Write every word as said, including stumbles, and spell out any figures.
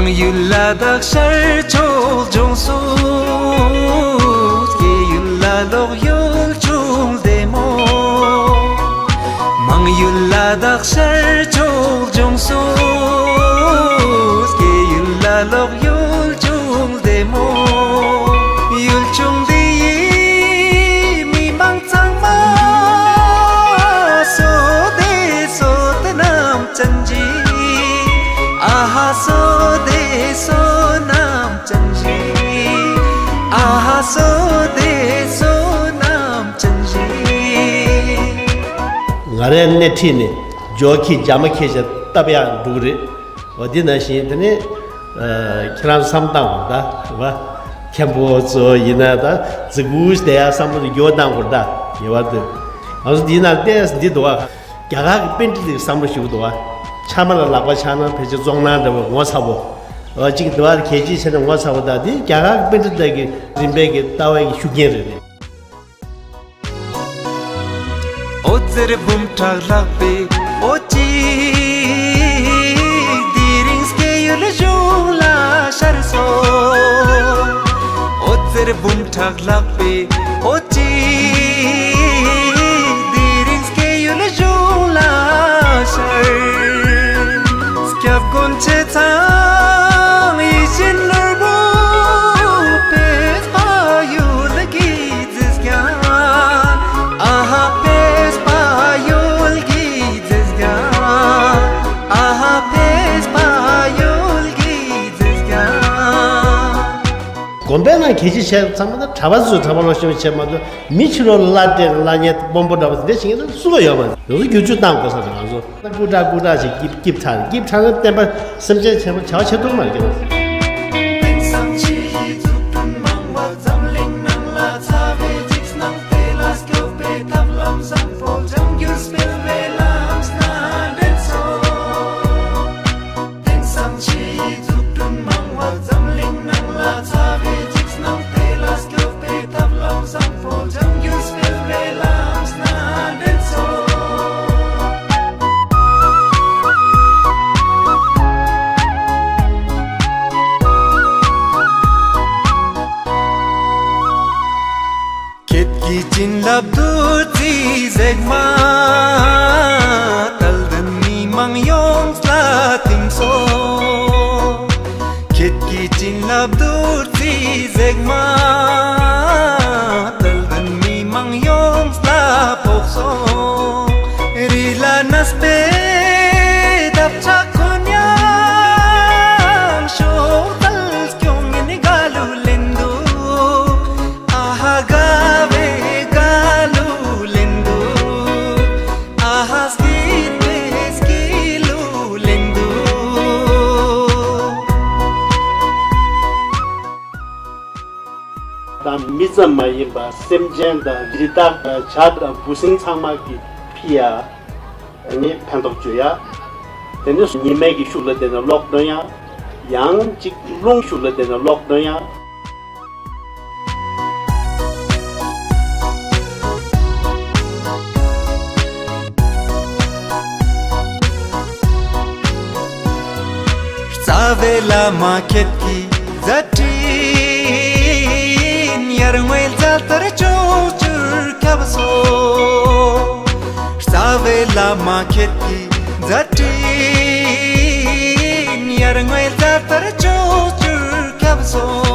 མང་ཡུལ་ལ་དྭགས་ཤར་ཕྱོགས་ལྗོངས་སུ། སྐྱེས་ཡུལ་ལ་ལོག་ཡུལ་ལྗོངས་བདེ་མོ། མང་ཡུལ་ལ་དྭགས་ཤར་ཕྱོགས་ལྗོངས་སུ། སྐྱེས་ཡུལ་ལ་ལོག་ཡུལ་ལྗོངས་བདེ་མོ། ཡུལ་ལྗོངས་འདི་ཡི་མི་མང་ཚང་མ། བསོད་བདེ་བསོད་ནམས་ཅན་ཞིག་ཨ་ཧ། བསོད་བདེ་བསོད་ནམས་ཅན་ཞིག་ཨ་ཧ། བསོད་བདེ་བསོད་ནམས་ཅན་ཞིག་ང་རའི་སྣེ་ཁྲིད་ནས་འཇོ་ཁྱི་རྒྱ་མ་ཁྱི་ཞིག་བཏབ་ཡག་འགྲོ་གི་རེད། འོ་འདི་ནང་བཞིན་དེ་ནས་ཁྱེད་རང་བསམ་སྟངས་འོང་ད་རེད་བ། མཁན་པོ་ཚོ་ཡིན་ན་ད་རྫི་གུ་དེ་ཡ་བསམ་བློ་དེ་འགྱུར་བ་གཏང་དགོས་ད་ངེས་པར་དུ། ང་ཚོ་འདི་ནང་བལྟས་འདི་འདུག་བ། རྒྱ་གར་གྱི་པཎྜི་ཏའི་བསམ་བློ་ཞིག་འདུག་བ། ཕྱག་མ་ལ་ལག་པ་འཆང་ན་ཕལ་ཆེར་བཙོང་ན་འདྲ་བའི་ངོ་ཚ་བོ། འོ་གཅིག་འདུག་བ། གལ་ཆེ་ཆེ་ན་ངོ་ཚ་བོ་ད་འདི་རྒྱ་གར་གྱི་པཎྜི་ཏ་གི་རིམ་པའི་གི་ལྟ་བའི་གི་ཤུགས་རྐྱེན་རེད། འོད་ཟེར་འབུམ་ཕྲག་ལྷག་པའི་འོད་ཀྱིས། དེ་རིང་སྐྱེས་ཡུལ་གཞུང་ལ་ཤར་སོང་། འོད་ཟེར་འབུམ་ཕྲག་ལྷག་པའི་འོད་ཀྱིས། དེ་རིང་སྐྱེས་ཡུལ་གཞུང་ལ་ཤར། སྐྱབས་མགོན་ཆེ་ཚང་ཡིད་བཞིན་ནོར་བུ། ཕེབས་པ་ཡུལ་གྱི་རྫི་རྐྱང་། ཨ་ཧ། ཕེབས་པ་ཡུལ་གྱི་རྫི་རྐྱང་། ཨ་ཧ། ཕེབས་པ་ཡུལ་གྱི་རྫི་རྐྱང་། དགོན་པའི་ནང་གལ་ཆེ་བྱས་ཚང་མ་ད་གྲྭ་པ་ཚོས་གྲྭ་པ་ལོ་ཤོར་བྱས་མ་གཏོགས། མི་ཕྱི་ལོགས་ལ་སླར་སྤྲད་ལ་རྙེད་དཔོན་པོ་འདྲ་པོ་དེ་འདྲ་བྱེད་མཁན་ཚོ་སུ་ལ་ཡོད་མ་རེད། ང་ཚོ་བསྒྱུར་བཅོས་གཏང་དགོས་ས་རེད། ང་ཚོ་སྐུ་དྲག་སྐུ་དྲག་ཅིག་སྐྱིབས་སྐྱིབས་ཐག་སྐྱིབས་ཐག་ན་བསྟན་པ་སེམས་ཅན་ཆེན་པོ་བྱ་བ་བྱེད་ཐུབ་མ་རེད་ཀྱང་། དེང་སང་ཕྱི་ཡི་འཛུགས་སྐྲུན་མང་བ་འཛམ་གླིང་ནང་ལ་ཚ་བའི་འཇིགས་སྣང་དེ་ལ་སྐྱོབ་པའི་ཐབས་ལམ་བཟང་པོ་འབྱུང་འགྱུར་སྤེལ་བའི་ལམ་སྣ་འདྲེན་སོང་། དེང་སང་ཕྱི་ཡི་འཛུགས་སྐྲུན་མང་བ་འཛམ་གླིང་ནང་ལ་ཚ་བའི་འཇིགས་སྣང་དེ་ལ་སྐྱོབ་པའི་ཐབས་ལམ་བཟང་པོ་འབྱུང་འགྱུར་སྤེལ་བའི་ལམ་སྣ་འདྲེན་སོང་། ཁྱེད་ཀྱི་བྱིན་རླབས་བདུད་རྩིའི་ཟེགས་མ། དད་ལྡན་མི་མང་ཡོངས་ལ་ཐིམ་སོང་། ཁྱེད་ཀྱི་བྱིན་རླབས་བདུད་རྩིའི་ཟེགས་མ། དད་ལྡན་མི་མང་ཡོངས་ལ་ཕོག་སོང་། རི་ལ་གནས་པའི་འདབ་ཆགས་ཀུན་ཡང་ཕྱོགས་བྲལ་སྐྱོ་ངལ་དགའ་བློ་ལེན་འདུག་ཨ་ཧ་དགའ་བའི་དགའ་བློ་ལེན་འདུག་ཨ་ཧ་སྐྱིད་པའི་སྐྱིད་བློ་ལེན་འདུག་དང་མི་ཙམ་མ་ཡིན་པ་སེམས་ཅན་དང་རི་དྭགས་དང་བྱ་དང་འབུ་སྲིན་ཚང་མ་གི་ཕི་ཡ། ནི་ཕན་ཐོགས་བཅོས་ཡ། དེ་ནས་ཉི་མའི་གི་ཤུགས་ལ་བརྟེན་ནས་གློག་འདོན་ཡ། ཡང་གཅིག་རླུང་ཤུགས་ལ་བརྟེན་ནས་གློག་འདོན་ཡ། རྩ་བའི་བླ་མ་ཁྱེད་ཀྱི་མཛད་འཕྲིན་ཡར་ངོའི་མཛད་པར་ཕྱོགས་བཅུར་ཁྱབ་སོང་། རྩ་བའི་བླ་མ་ཁྱེད་ཀྱི་མཛད་འཕྲིན་ཡར་ངོའི་མཛད་པར་ཕྱོགས་བཅུར་ཁྱབ་སོང་